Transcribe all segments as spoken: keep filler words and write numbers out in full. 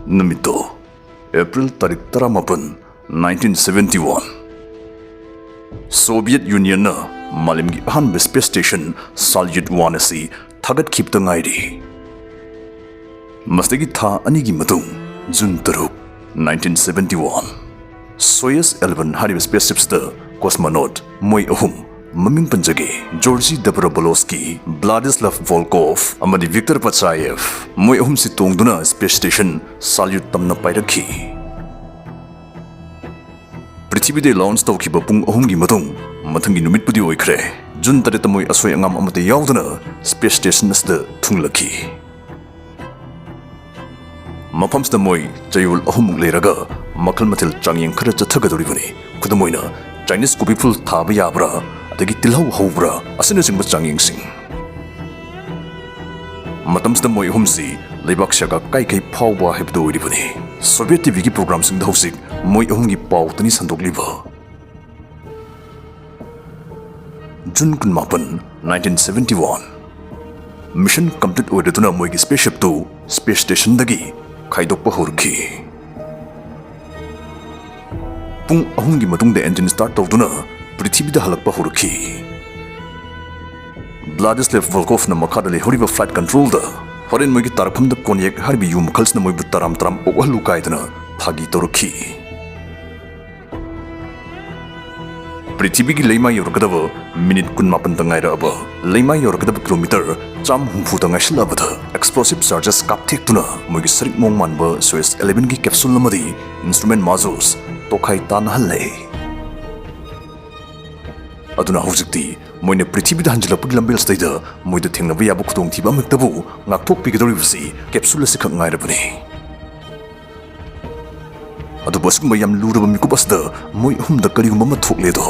ꯅꯨꯃꯤꯠꯇꯣ ꯑꯦꯄ꯭ꯔꯤꯜ ꯇꯥꯔꯤꯛ ꯇꯔꯥꯃꯥꯄꯟ, nineteen seventy one꯫ Soviet ꯌꯨꯅꯤꯌꯟꯅ ꯃꯥꯂꯦꯝꯒꯤ ꯑꯍꯥꯟꯕ space station Salyut one ꯑꯁꯤ ꯊꯥꯒꯠꯈꯤꯕꯇ ꯉꯥꯏꯔꯤ꯫ ꯃꯁꯤꯗꯒꯤ ꯊꯥ ꯑꯅꯤꯒꯤ ꯃꯇꯨꯡ, ꯖꯨꯟ ꯇꯔꯨꯛ, nineteen seventy one, Soyuz eleven ꯍꯥꯏꯔꯤꯕ spaceshipꯁꯤꯗ cosmonaut ꯃꯣꯏ ꯑꯍꯨꯝ, ꯃꯃꯤꯡ ꯄꯟꯖꯒꯦ, Georgy Dobrovolsky, Vladislav Volkov ꯑꯃꯗꯤ Viktor Pachayev, ꯃꯣꯏ ꯑꯍꯨꯝꯁꯤ ꯇꯣꯡꯗꯨꯅ space station Salyut ꯇꯝꯅ ꯄꯥꯏꯔꯛꯈꯤ꯫ ꯄ꯭ꯔꯤꯊꯤꯕꯤꯗ launch ꯇꯧꯈꯤꯕ ꯄꯨꯡ ꯑꯍꯨꯝꯒꯤ ꯃꯇꯨꯡ, ꯃꯊꯪꯒꯤ ꯅꯨꯃꯤꯠꯄꯨꯗꯤ ꯑꯣꯏꯈ꯭ꯔꯦ, ꯖꯨꯟ ꯇꯔꯦꯠꯇ ꯃꯣꯏ ꯑꯁꯣꯏ ꯑꯉꯥꯝ ꯑꯃꯠꯇ ꯌꯥꯎꯗꯅ space station ꯑꯁꯤꯗ ꯊꯨꯡꯂꯛꯈꯤ꯫ ꯃꯐꯝꯁꯤꯗ ꯃꯣꯏ ꯆꯌꯣꯜ ꯑꯍꯨꯝꯃꯨꯛ ꯂꯩꯔꯒ ꯃꯈꯜ ꯃꯊꯦꯜ ꯆꯥꯡꯌꯦꯡ ꯈꯔ ꯆꯠꯊꯒꯗꯧꯔꯤꯕꯅꯤ꯫ ꯈꯨꯗꯝ ꯑꯣꯏꯅ, Chinese ꯀꯣꯕꯤ ꯐꯨꯜ ꯊꯥꯕ ꯌꯥꯕ꯭ꯔꯥ, ꯑꯗꯒꯤ ꯇꯤꯜꯍꯧ ꯍꯧꯕ꯭ꯔꯥ ꯑꯁꯤꯅꯆꯤꯡꯕ ꯆꯥꯡꯌꯦꯡꯁꯤꯡ꯫ ꯃꯇꯝꯁꯤꯗ ꯃꯣꯏ ꯑꯍꯨꯝꯁꯤ ꯂꯩꯕꯥꯛ ꯁꯦꯒꯥ ꯀꯥꯏ ꯀꯩ ꯐꯥꯎꯕ ꯍꯥꯏꯕꯗꯨ ꯑꯣꯏꯔꯤꯕꯅꯤ꯫ ꯁꯣꯚꯤꯌꯦꯠ ꯇꯤꯚꯤꯒꯤ programꯁꯤꯡꯗ ꯍꯧꯖꯤꯛ ꯃꯣꯏ ꯑꯍꯨꯝꯒꯤ ꯄꯥꯎꯇꯅꯤ ꯁꯟꯗꯣꯛꯂꯤꯕ꯫ ꯖꯨꯟ ꯀꯨꯟꯃꯥꯄꯟ, nineteen seventy one꯫ Mission complete ꯑꯣꯏꯔꯗꯨꯅ ꯃꯣꯏꯒꯤ spaceshipꯇꯨ space stationꯗꯒꯤ ꯈꯥꯏꯗꯣꯛꯄ ꯍꯧꯔꯛꯈꯤ꯫ ꯄꯨꯡ ꯑꯍꯨꯝꯒꯤ ꯃꯇꯨꯡꯗ engine start ꯇꯧꯗꯨꯅ ꯄ꯭ꯔꯤꯊꯤꯕꯤꯗ ꯍꯜꯂꯛꯄ ꯍꯧꯔꯛꯈꯤ꯫ Vladislav Volkovꯅ ꯃꯈꯥꯗ ꯂꯩꯍꯧꯔꯤꯕ flight controlꯗ ꯍꯣꯔꯦꯟ ꯃꯣꯏꯒꯤ ꯇꯥꯔꯛꯐꯝꯗ cognac ꯍꯥꯏꯔꯤꯕ ꯌꯨ ꯃꯈꯜꯁꯤꯅ ꯃꯣꯏꯕꯨ ꯇꯔꯥꯝ ꯇꯔꯥꯝ ꯑꯣꯛꯍꯜꯂꯨ ꯀꯥꯏꯗꯅ ꯐꯥꯒꯤ ꯇꯧꯔꯛꯈꯤ꯫ ꯄ꯭ꯔꯤꯊꯤꯕꯤꯒꯤ ꯂꯩꯃꯥꯏ ꯌꯧꯔꯛꯀꯗꯕ ꯃꯤꯅꯤꯠ ꯀꯨꯟꯃꯥꯄꯟꯗ ꯉꯥꯏꯔꯛꯑꯕ, ꯂꯩꯃꯥꯏ ꯌꯧꯔꯛꯀꯗꯕ ꯀꯤꯂꯣꯃꯤꯇꯔ ꯆꯥꯝ ꯍꯨꯝꯐꯨꯗ ꯉꯥꯏꯁꯤꯜꯂꯛꯑꯕꯗ, explosive charges ꯀꯥꯞꯊꯦꯛꯇꯨꯅ ꯃꯣꯏꯒꯤ ꯁꯔꯤꯛ ꯃꯑꯣꯡ ꯃꯥꯟꯕ Soyuz elevenꯒꯤ capsule ꯑꯃꯗꯤ instrument modules ꯇꯣꯈꯥꯏ ꯇꯥꯅꯍꯜꯂꯦ꯫ ꯑꯗꯨꯅ ꯍꯧꯖꯤꯛꯇꯤ ꯃꯣꯏꯅ ꯄ꯭ꯔꯤꯊꯤꯕꯤꯗ ꯍꯟꯖꯤꯜꯂꯛꯄꯒꯤ ꯂꯝꯕꯦꯜꯁꯤꯗꯩꯗ ꯃꯣꯏꯗ ꯊꯦꯡꯅꯕ ꯌꯥꯕ ꯈꯨꯗꯣꯡꯊꯤꯕ ꯑꯃꯍꯦꯛꯇꯕꯨ ꯉꯥꯛꯊꯣꯛꯄꯤꯒꯗꯧꯔꯤꯕꯁꯤ capsule ꯑꯁꯤꯈꯛ ꯉꯥꯏꯔꯕꯅꯤ꯫ ꯑꯗꯨꯕꯨ ꯑꯁꯤꯒꯨꯝꯕ ꯌꯥꯝ ꯂꯨꯔꯕ ꯃꯤꯀꯨꯞ ꯑꯁꯤꯗ ꯃꯣꯏ ꯑꯍꯨꯝꯗ ꯀꯔꯤꯒꯨꯝꯕ ꯑꯃ ꯊꯣꯛꯂꯦꯗꯣ꯫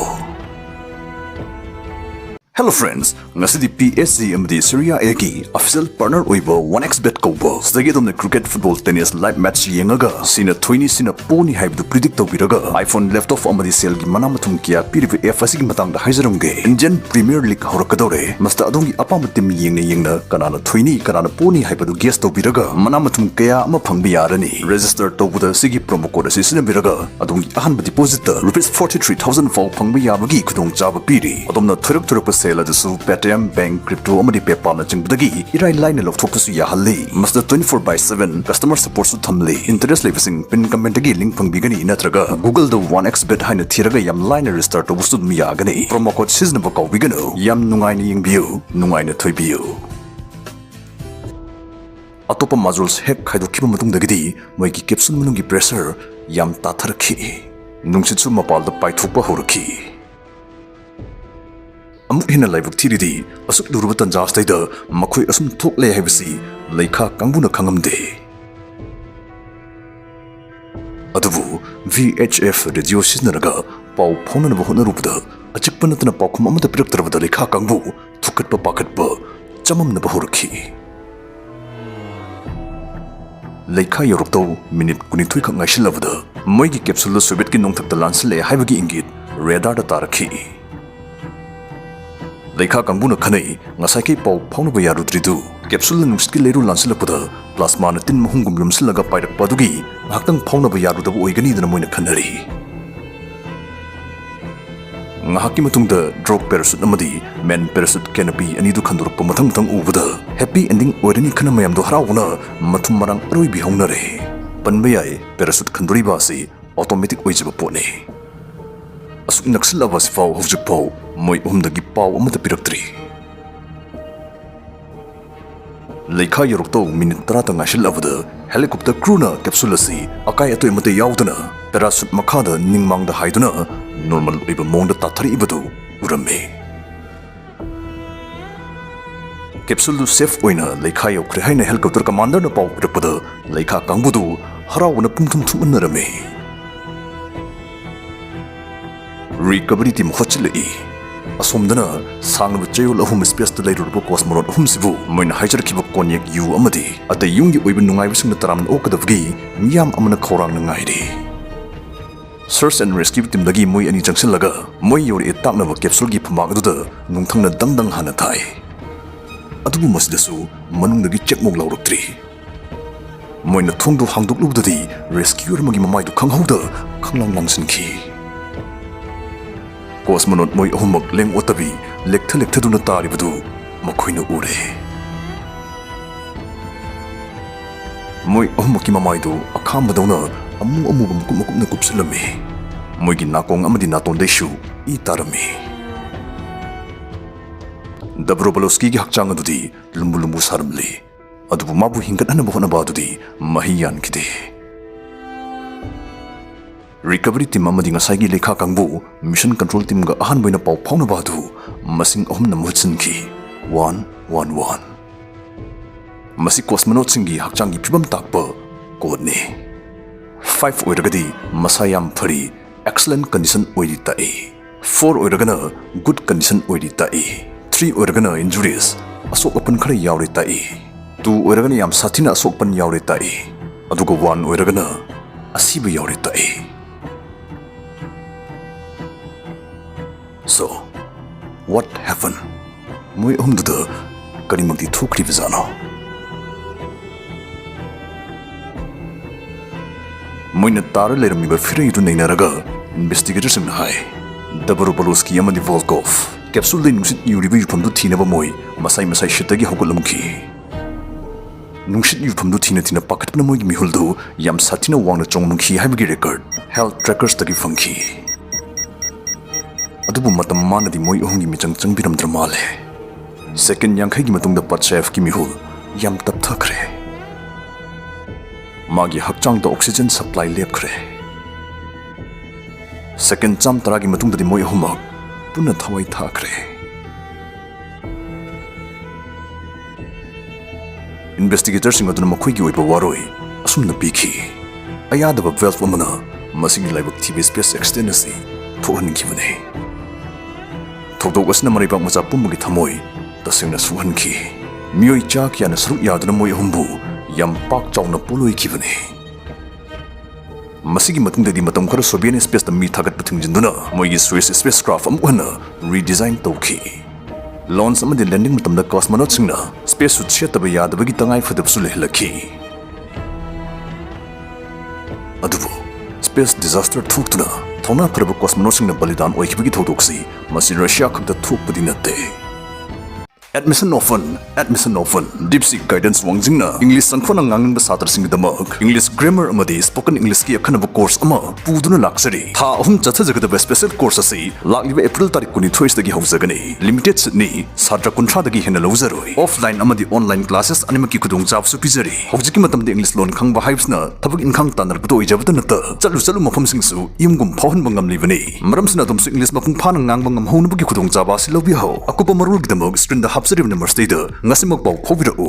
Hello friends, ꯉꯁꯤꯗꯤ P S G ꯑꯃꯗꯤ Serie A ꯒꯤ official partner ꯑꯣꯏꯕ one X bet ꯀꯧꯕ ꯁꯤꯗꯒꯤ ꯑꯗꯣꯝꯅ cricket, football, tennis live match ꯌꯦꯡꯉꯒ ꯁꯤꯅ ꯊꯣꯏꯅꯤ, ꯁꯤꯅ ꯄꯣꯅꯤ ꯍꯥꯏꯕꯗꯨ predict ꯇꯧꯕꯤꯔꯒ iPhone, laptop ꯑꯃꯗꯤ ꯁꯦꯜꯒꯤ ꯃꯅꯥ ꯃꯊꯨꯝ ꯀꯌꯥ ꯄꯤꯔꯤꯕ app ꯑꯁꯤꯒꯤ ꯃꯇꯥꯡꯗ ꯍꯥꯏꯖꯔꯝꯒꯦ꯫ Indian Premier League ꯍꯧꯔꯛꯀꯗꯧꯔꯦ꯫ ꯃꯁꯤꯗ ꯑꯗꯣꯝꯒꯤ ꯑꯄꯥꯝꯕ team ꯌꯦꯡꯅ ꯌꯦꯡꯅ ꯀꯅꯥꯅ ꯊꯣꯏꯅꯤ, ꯀꯅꯥꯅ ꯄꯣꯅꯤ ꯍꯥꯏꯕꯗꯨ guess ꯇꯧꯕꯤꯔꯒ ꯃꯅꯥ ꯃꯊꯨꯝ ꯀꯌꯥ ꯑꯃ ꯐꯪꯕ ꯌꯥꯔꯅꯤ꯫ Register ꯇꯧꯕꯗ ꯁꯤꯒꯤ promo code ꯑꯁꯤ ꯁꯤꯖꯤꯟꯅꯕꯤꯔꯒ ꯑꯗꯣꯝꯒꯤ ꯑꯍꯥꯟꯕ deposit ꯇ rupees forty three thousand ꯐꯥꯎ ꯐꯪꯕ ꯌꯥꯕꯒꯤ ꯈꯨꯗꯣꯡꯆꯥꯕ ꯄꯤꯔꯤ꯫ ꯑꯗꯣꯝꯅ ꯊꯣꯏꯔꯛ ꯊꯣꯏꯔꯛꯄ ꯁꯦꯜ ꯑꯗꯨꯁꯨ Paytm, bank, crypto ꯑꯃꯗꯤ PayPal ꯅꯆꯤꯡꯕꯗꯒꯤ ꯏꯔꯥꯏ ꯂꯥꯏꯅ ꯂꯧꯊꯣꯛꯄꯁꯨ ꯌꯥꯍꯜꯂꯤ꯫ ꯃꯁꯤꯗ twenty four by seven customer support ꯁꯨ ꯊꯝꯂꯤ꯫ Interest ꯂꯩꯕꯁꯤꯡ pin comment ꯇꯒꯤ link ꯐꯪꯕꯤꯒꯅꯤ ꯅꯠꯇ꯭ꯔꯒ Google ꯗ one X bet ꯍꯥꯏꯅ ꯊꯤꯔꯒ ꯌꯥꯝ ꯂꯥꯏꯅ register ꯇꯧꯕꯁꯨ ꯑꯗꯨꯝ ꯌꯥꯒꯅꯤ꯫ Promo code ꯁꯤꯖꯤꯟꯅꯕ ꯀꯥꯎꯕꯤꯒꯅꯨ꯫ ꯌꯥꯝ ꯅꯨꯡꯉꯥꯏꯅ ꯌꯦꯡꯕꯤꯌꯨ, ꯅꯨꯡꯉꯥꯏꯅ ꯊꯣꯏꯕꯤꯌꯨ꯫ ꯑꯇꯣꯞꯄ modules ꯍꯦꯛ ꯈꯥꯏꯗꯣꯛꯈꯤꯕ ꯃꯇꯨꯡꯗꯒꯤꯗꯤ ꯃꯣꯏꯒꯤ capsule ꯃꯅꯨꯡꯒꯤ pressure ꯌꯥꯝ ꯇꯥꯊꯔꯛꯈꯤ꯫ ꯅꯨꯡꯁꯤꯠꯁꯨ ꯃꯄꯥꯜꯗ ꯄꯥꯏꯊꯣꯛꯄ ꯍꯧꯔꯛꯈꯤ꯫ ꯑꯃꯨꯛ ꯍꯦꯟꯅ ꯂꯥꯏꯕꯛ ꯊꯤꯔꯤꯗꯤ, ꯑꯁꯨꯛ ꯂꯨꯔꯕ ꯇꯟꯖꯥ ꯑꯁꯤꯗꯩꯗ ꯃꯈꯣꯏ ꯑꯁꯨꯝ ꯊꯣꯛꯂꯦ ꯍꯥꯏꯕꯁꯤ ꯂꯩꯈꯥ ꯀꯥꯡꯕꯨꯅ ꯈꯪꯉꯝꯗꯦ꯫ ꯑꯗꯨꯕꯨ V H F radio ꯁꯤꯖꯤꯟꯅꯔꯒ ꯄꯥꯎ ꯐꯥꯎꯅꯅꯕ ꯍꯣꯠꯅꯔꯨꯕꯗ, ꯑꯆꯤꯛꯄ ꯅꯠꯇꯅ ꯄꯥꯎꯈꯨꯝ ꯑꯃꯠꯇ ꯄꯤꯔꯛꯇ꯭ꯔꯕꯗ ꯂꯩꯈꯥ ꯀꯥꯡꯕꯨ ꯊꯨꯛꯀꯠꯄ ꯄꯥꯈꯠꯄ ꯆꯃꯝꯅꯕ ꯍꯧꯔꯛꯈꯤ꯫ ꯂꯩꯈꯥ ꯌꯧꯔꯛꯇꯧ ꯃꯤꯅꯤꯠ ꯀꯨꯟꯅꯤꯊꯣꯏ ꯈꯛ ꯉꯥꯏꯁꯤꯜꯂꯕꯗ ꯃꯣꯏꯒꯤ capsule ꯗꯨ Soviet ꯀꯤ ꯅꯣꯡꯊꯛꯇ ꯂꯥꯟꯁꯤꯜꯂꯛꯑꯦ ꯍꯥꯏꯕꯒꯤ ꯏꯪꯒꯤꯠ radar ꯗ ꯇꯥꯔꯛꯈꯤ꯫ ꯂꯩꯈꯥ ꯀꯥꯡꯕꯨꯅ ꯈꯟꯅꯩ, ꯉꯁꯥꯏꯈꯩ ꯄꯥꯎ ꯐꯥꯎꯅꯕ ꯌꯥꯔꯨꯗ꯭ꯔꯤꯗꯨ capsule ꯅ ꯅꯨꯡꯁꯤꯠꯀꯤ ꯂꯩꯔꯨ ꯂꯥꯟꯁꯤꯜꯂꯛꯄꯗ plasma ꯅ ꯇꯤꯟ ꯃꯍꯨꯝꯒꯨꯝ ꯌꯣꯝꯁꯤꯜꯂꯒ ꯄꯥꯏꯔꯛꯄ ꯑꯗꯨꯒꯤ ꯉꯥꯏꯍꯥꯛꯇꯪ ꯐꯥꯎꯅꯕ ꯌꯥꯔꯨꯗꯕ ꯑꯣꯏꯒꯅꯤꯗꯅ ꯃꯣꯏꯅ ꯈꯟꯅꯔꯤ꯫ ꯉꯥꯏꯍꯥꯛꯀꯤ ꯃꯇꯨꯡꯗ drop parachute ꯑꯃꯗꯤ main parachute canopy ꯑꯅꯤꯗꯨ ꯈꯟꯗꯣꯔꯛꯄ ꯃꯊꯪ ꯃꯊꯪ ꯎꯕꯗ happy ending ꯑꯣꯏꯔꯅꯤ ꯈꯟꯅ ꯃꯌꯥꯝꯗꯣ ꯍꯔꯥꯎꯕꯅ ꯃꯊꯨꯝ ꯃꯔꯥꯡ ꯑꯔꯣꯏꯕꯤ ꯍꯧꯅꯔꯦ꯫ ꯄꯟꯕ ꯌꯥꯏ, parachute ꯈꯟꯗꯣꯔꯤꯕ ꯑꯁꯤ automatic ꯑꯣꯏꯖꯕ ꯄꯣꯠꯅꯤ꯫ ꯑꯁꯨꯛ ꯅꯛꯁꯤꯜꯂꯕ ꯑꯁꯤꯐꯥꯎ ꯍꯧꯖꯤꯛꯐꯥꯎ ꯃꯣꯏ ꯑꯍꯨꯝꯗꯒꯤ ꯄꯥꯎ ꯑꯃꯠꯇ ꯄꯤꯔꯛꯇ꯭ꯔꯤ꯫ ꯂꯩꯈꯥ ꯌꯧꯔꯛꯇꯧ ꯃꯤꯅꯤꯠ ꯇꯔꯥꯇ ꯉꯥꯏꯁꯤꯜꯂꯕꯗ helicopter crew ꯅ capsule ꯑꯁꯤ ꯑꯀꯥꯏ ꯑꯇꯣꯏ ꯑꯃꯠꯇ ꯌꯥꯎꯗꯅ parachute ꯃꯈꯥꯗ ꯅꯤꯡꯃꯥꯡꯗ ꯍꯥꯏꯗꯨꯅ normal ꯑꯣꯏꯕ ꯃꯑꯣꯡꯗ ꯇꯥꯊꯔꯛꯏꯕꯗꯨ ꯎꯔꯝꯃꯤ꯫ Capsule ꯗꯨ safe ꯑꯣꯏꯅ ꯂꯩꯈꯥ ꯌꯧꯈ꯭ꯔꯦ ꯍꯥꯏꯅ helicopter commander ꯅ ꯄꯥꯎ ꯄꯤꯔꯛꯄꯗ ꯂꯩꯈꯥ ꯀꯥꯡꯕꯨꯗꯨ ꯍꯔꯥꯎꯕꯅ ꯄꯨꯡꯊꯨꯝ ꯊꯨꯝꯍꯟꯅꯔꯝꯃꯤ꯫ Recovery team ꯍꯣꯠꯆꯤꯜꯂꯛꯏ꯫ ꯑꯁꯣꯝꯗꯅ ꯁꯥꯡꯂꯕ ꯆꯌꯣꯜ ꯑꯍꯨꯝ spaceꯇ ꯂꯩꯔꯨꯔꯕ cosmonaut ꯑꯍꯨꯝꯁꯤꯕꯨ ꯃꯣꯏꯅ ꯍꯥꯏꯖꯔꯛꯈꯤꯕ ꯀꯣꯟꯌꯦꯛ ꯌꯨ ꯑꯃꯗꯤ ꯑꯇꯩ ꯌꯨꯝꯒꯤ ꯑꯣꯏꯕ ꯅꯨꯡꯉꯥꯏꯕꯁꯤꯡꯅ ꯇꯔꯥꯝꯅ ꯑꯣꯛꯀꯗꯕꯒꯤ ꯃꯤꯌꯥꯝ ꯑꯃꯅ ꯈꯧꯔꯥꯡꯅ ꯉꯥꯏꯔꯤ꯫ Search and Rescue teamꯗꯒꯤ ꯃꯣꯏ ꯑꯅꯤ ꯆꯪꯁꯤꯜꯂꯒ ꯃꯣꯏ ꯌꯧꯔꯛꯑꯦ ꯇꯥꯛꯅꯕ capsuleꯒꯤ ꯐꯝꯕꯥꯛ ꯑꯗꯨꯗ ꯅꯨꯡꯊꯪꯅ ꯗꯪ ꯗꯪ ꯍꯥꯟꯅ ꯊꯥꯏ꯫ ꯑꯗꯨꯕꯨ ꯃꯁꯤꯗꯁꯨ ꯃꯅꯨꯡꯗꯒꯤ ꯆꯦꯛꯃꯨꯛ ꯂꯥꯎꯔꯛꯇ꯭ꯔꯤ꯫ ꯃꯣꯏꯅ ꯊꯣꯡꯗꯨ ꯍꯥꯡꯗꯣꯛꯂꯨꯕꯗꯗꯤ rescuer ꯑꯃꯒꯤ ꯃꯃꯥꯏꯗꯨ ꯈꯪꯍꯧꯗ ꯈꯪꯂꯥꯡ ꯂꯥꯡꯁꯤꯟꯈꯤ꯫ Cosmonaut ꯃꯣꯏ ꯑꯍꯨꯝꯃꯛ ꯂꯦꯡ ꯑꯣꯠꯇꯕꯤ ꯂꯦꯛꯊ ꯂꯦꯛꯊꯗꯨꯅ ꯇꯥꯔꯤꯕꯗꯨ ꯃꯈꯣꯏꯅ ꯎꯔꯦ꯫ ꯃꯣꯏ ꯑꯍꯨꯝꯃꯛꯀꯤ ꯃꯃꯥꯏꯗꯨ ꯑꯈꯥꯝꯕꯗꯧꯅ ꯑꯃꯨ ꯑꯃꯨꯕ ꯃꯀꯨꯞ ꯃꯀꯨꯞꯅ ꯀꯨꯞꯁꯤꯜꯂꯝꯃꯤ꯫ ꯃꯣꯏꯒꯤ ꯅꯥꯀꯣꯡ ꯑꯃꯗꯤ ꯅꯥꯇꯣꯟꯗꯩꯁꯨ ꯏ ꯇꯥꯔꯝꯃꯤ꯫ ꯗꯕ꯭ꯔꯣꯕꯂꯣꯁꯀꯤꯒꯤ ꯍꯛꯆꯥꯡ ꯑꯗꯨꯗꯤ ꯂꯨꯝꯕꯨ ꯂꯨꯝꯕꯨ ꯁꯥꯔꯝꯂꯤ꯫ ꯑꯗꯨꯕꯨ ꯃꯥꯕꯨ ꯍꯤꯡꯒꯠꯍꯟꯅꯕ ꯍꯣꯠꯅꯕ ꯑꯗꯨꯗꯤ ꯃꯍꯩ ꯌꯥꯟꯈꯤꯗꯦ꯫ Recovery team ꯑꯃꯗꯤ ꯉꯁꯥꯏꯒꯤ ꯂꯩꯈꯥ ꯀꯥꯡꯕꯨ mission control teamꯒ ꯑꯍꯥꯟꯕ ꯑꯣꯏꯅ ꯄꯥꯎ ꯐꯥꯎꯅꯕ ꯑꯗꯨ ꯃꯁꯤꯡ ꯑꯍꯨꯝꯅ ꯃꯍꯨꯠ ꯁꯤꯟꯈꯤ꯫ One one one꯫ ꯃꯁꯤ cosmonautꯁꯤꯡꯒꯤ ꯍꯛꯆꯥꯡꯒꯤ ꯐꯤꯕꯝ ꯇꯥꯛꯄ codeꯅꯤ꯫ Five ꯑꯣꯏꯔꯒꯗꯤ ꯃꯁꯥ ꯌꯥꯝ ꯐꯔꯤ, excellent condition ꯑꯣꯏꯔꯤ ꯇꯥꯛꯏ꯫ Four ꯑꯣꯏꯔꯒꯅ good condition ꯑꯣꯏꯔꯤ ꯇꯥꯛꯏ꯫ Three ꯑꯣꯏꯔꯒꯅ injuries, ꯑꯁꯣꯛ ꯑꯄꯟ ꯈꯔ ꯌꯥꯎꯔꯤ ꯇꯥꯛꯏ꯫ Two ꯑꯣꯏꯔꯒꯅ ꯌꯥꯝ ꯁꯥꯊꯤꯅ ꯑꯁꯣꯛ ꯑꯄꯟ ꯌꯥꯎꯔꯤ ꯇꯥꯛꯏ꯫ ꯑꯗꯨꯒ one ꯑꯣꯏꯔꯒꯅ ꯑꯁꯤꯕ ꯌꯥꯎꯔꯤ ꯇꯥꯛꯏ꯫ So, what happened? ꯃꯣꯏ ꯑꯍꯨꯝꯗꯨꯗ ꯀꯔꯤꯃꯛꯇꯤ ꯊꯣꯛꯈ꯭ꯔꯤꯕꯖꯥꯠꯅꯣ? ꯃꯣꯏꯅ ꯇꯥꯔ ꯂꯩꯔꯝꯃꯤꯕ ꯐꯤꯔꯩ ꯑꯗꯨ ꯅꯩꯅꯔꯒ investigatorꯁꯤꯡꯅ ꯍꯥꯏ, ꯗꯕꯔꯣꯕꯣꯂꯣꯁꯀꯤ ꯑꯃꯗꯤ ꯚꯣꯜꯀꯣꯐ capsuleꯗꯩ ꯅꯨꯡꯁꯤꯠ ꯌꯨꯔꯤꯕ ꯌꯨꯐꯝꯗꯨ ꯊꯤꯅꯕ ꯃꯣꯏ ꯃꯁꯥꯏ ꯃꯁꯥꯏ seatꯇꯒꯤ ꯍꯧꯒꯠꯂꯝꯈꯤ꯫ ꯅꯨꯡꯁꯤꯠ ꯌꯨꯐꯝꯗꯨ ꯊꯤꯅ ꯊꯤꯅ ꯄꯥꯈꯠꯄꯅ ꯃꯣꯏꯒꯤ ꯃꯤꯍꯨꯜꯗꯨ ꯌꯥꯝ ꯁꯥꯊꯤꯅ ꯋꯥꯡꯅ ꯆꯣꯡꯂꯝꯈꯤ ꯍꯥꯏꯕꯒꯤ record health trackersꯇꯒꯤ ꯐꯪꯈꯤ꯫ ꯑꯗꯨꯕꯨ ꯃꯇꯝ ꯃꯥꯅꯗꯤ ꯃꯣꯏ ꯑꯍꯨꯝꯒꯤ ꯃꯤꯆꯪ ꯆꯪꯕꯤꯔꯝꯗ꯭ꯔ ꯃꯥꯜꯂꯦ꯫ Second ꯌꯥꯡꯈꯩꯒꯤ ꯃꯇꯨꯡꯗ ꯄꯠꯁꯥꯌꯦꯐꯀꯤ ꯃꯤꯍꯨꯜ ꯌꯥꯝ ꯇꯞꯊꯈ꯭ꯔꯦ꯫ ꯃꯥꯒꯤ ꯍꯛꯆꯥꯡꯗ oxygen supply ꯂꯦꯞꯈ꯭ꯔꯦ꯫ Second ꯆꯥꯝ ꯇꯔꯥꯒꯤ ꯃꯇꯨꯡꯗꯗꯤ ꯃꯣꯏ ꯑꯍꯨꯝꯃꯛ ꯄꯨꯟꯅ ꯊꯋꯥꯏ ꯊꯥꯈ꯭ꯔꯦ꯫ Investigatorꯁꯤꯡ ꯑꯗꯨꯅ ꯃꯈꯣꯏꯒꯤ ꯑꯣꯏꯕ ꯋꯥꯔꯣꯏ ꯑꯁꯨꯝꯅ ꯄꯤꯈꯤ, ꯑꯌꯥꯗꯕ valve ꯑꯃꯅ ꯃꯁꯤꯒꯤ ꯂꯥꯏꯕꯛ ꯊꯤꯕ space accident ꯑꯁꯤ ꯊꯣꯛꯍꯟꯈꯤꯕꯅꯤ꯫ ꯊꯧꯗꯣꯛ ꯑꯁꯤꯅ ꯃꯔꯩꯕꯥꯛ ꯃꯆꯥ ꯄꯨꯝꯕꯒꯤ ꯊꯃꯣꯏ ꯇꯁꯦꯡꯅ ꯁꯣꯛꯍꯟꯈꯤ꯫ ꯃꯤꯑꯣꯏ ꯆꯥ ꯀꯌꯥꯅ ꯁꯔꯨꯛ ꯌꯥꯗꯨꯅ ꯃꯣꯏ ꯑꯍꯨꯝꯕꯨ ꯌꯥꯝ ꯄꯥꯛ ꯆꯥꯎꯅ ꯄꯣꯠꯂꯣꯏꯈꯤꯕꯅꯤ꯫ ꯃꯁꯤꯒꯤ ꯃꯇꯨꯡꯗꯗꯤ ꯃꯇꯝ ꯈꯔ Soviet spaceꯇ ꯃꯤ ꯊꯥꯒꯠꯄ ꯊꯤꯡꯖꯤꯟꯗꯨꯅ ꯃꯣꯏꯒꯤ Soyuz spacecraft ꯑꯃꯨꯛ ꯍꯟꯅ redesign ꯇꯧꯈꯤ꯫ Launch ꯑꯃꯗꯤ landing ꯃꯇꯝꯗ cosmonautꯁꯤꯡꯅ space suit ꯁꯦꯠꯇꯕ ꯌꯥꯗꯕꯒꯤ ꯇꯉꯥꯏ ꯐꯗꯕꯁꯨ ꯂꯩꯍꯜꯂꯛꯈꯤ꯫ ꯑꯗꯨꯕꯨ space disaster ꯊꯣꯛꯇꯨꯅ ꯊꯧꯅꯥ ꯐꯔꯕ cosmonautꯁꯤꯡꯅ ꯕꯂꯤꯗꯥꯟ ꯑꯣꯏꯈꯤꯕꯒꯤ ꯊꯧꯗꯣꯛꯁꯤ ꯃꯁꯤ Russia ꯈꯛꯇ ꯊꯣꯛꯄꯗꯤ ꯅꯠꯇꯦ꯫ Admission open, admission open. DeepSeek Guidance ꯋꯥꯡꯖꯤꯡꯅ English ꯁꯪꯈꯣꯠꯅ ꯉꯥꯡꯅꯤꯡꯕ ꯁꯥꯇ꯭ꯔꯁꯤꯡꯒꯤꯗꯃꯛ English grammar ꯑꯃꯗꯤ spoken Englishꯀꯤ ꯑꯈꯟꯅꯕ course ꯑꯃ ꯄꯨꯗꯨꯅ ꯂꯥꯛꯆꯔꯤ꯫ ꯊꯥ ꯑꯍꯨꯝ ꯆꯠꯊꯖꯒꯗꯕ special course ꯑꯁꯤ ꯂꯥꯛꯂꯤꯕ April ꯇꯥꯔꯤꯛ ꯀꯨꯟꯅꯤꯊꯣꯏꯁꯤꯗꯒꯤ ꯍꯧꯖꯒꯅꯤ꯫ Limited seatꯅꯤ, ꯁꯥꯇ꯭ꯔ ꯀꯨꯟꯊ꯭ꯔꯥꯗꯒꯤ ꯍꯦꯟꯅ ꯂꯧꯖꯔꯣꯏ꯫ Offline ꯑꯃꯗꯤ online classes ꯑꯅꯤꯃꯛꯀꯤ ꯈꯨꯗꯣꯡꯆꯥꯕꯁꯨ ꯄꯤꯖꯔꯤ꯫ ꯍꯧꯖꯤꯛꯀꯤ ꯃꯇꯝꯗ English ꯂꯣꯟ ꯈꯪꯕ ꯍꯥꯏꯕꯁꯤꯅ ꯊꯕꯛ ꯏꯪꯈꯥꯡ ꯇꯥꯟꯅꯔꯛꯄꯗ ꯑꯣꯏꯖꯕꯇ ꯅꯠꯇ, ꯆꯠꯂꯨ ꯆꯠꯂꯨ ꯃꯐꯝꯁꯤꯡꯁꯨ ꯌꯨꯝꯒꯨꯝ ꯐꯥꯎꯍꯟꯕ ꯉꯝꯂꯤꯕꯅꯤ꯫ ꯃꯔꯝꯁꯤꯅ ꯑꯗꯣꯝꯁꯨ English ꯃꯄꯨꯡ ꯐꯥꯅ ꯉꯥꯡꯕ ꯉꯝꯍꯧꯅꯕꯒꯤ ꯈꯨꯗꯣꯡꯆꯥꯕ ꯑꯁꯤ ꯂꯧꯕꯤꯍꯧ꯫ ꯑꯀꯨꯞꯄ ꯃꯔꯣꯜꯒꯤꯗꯃꯛ screenꯗ ꯍꯥꯞꯆꯔꯤꯕ numberꯁꯤꯗ ꯉꯁꯤꯃꯛ ꯄꯥꯎ ꯐꯥꯎꯕꯤꯔꯛꯎ꯫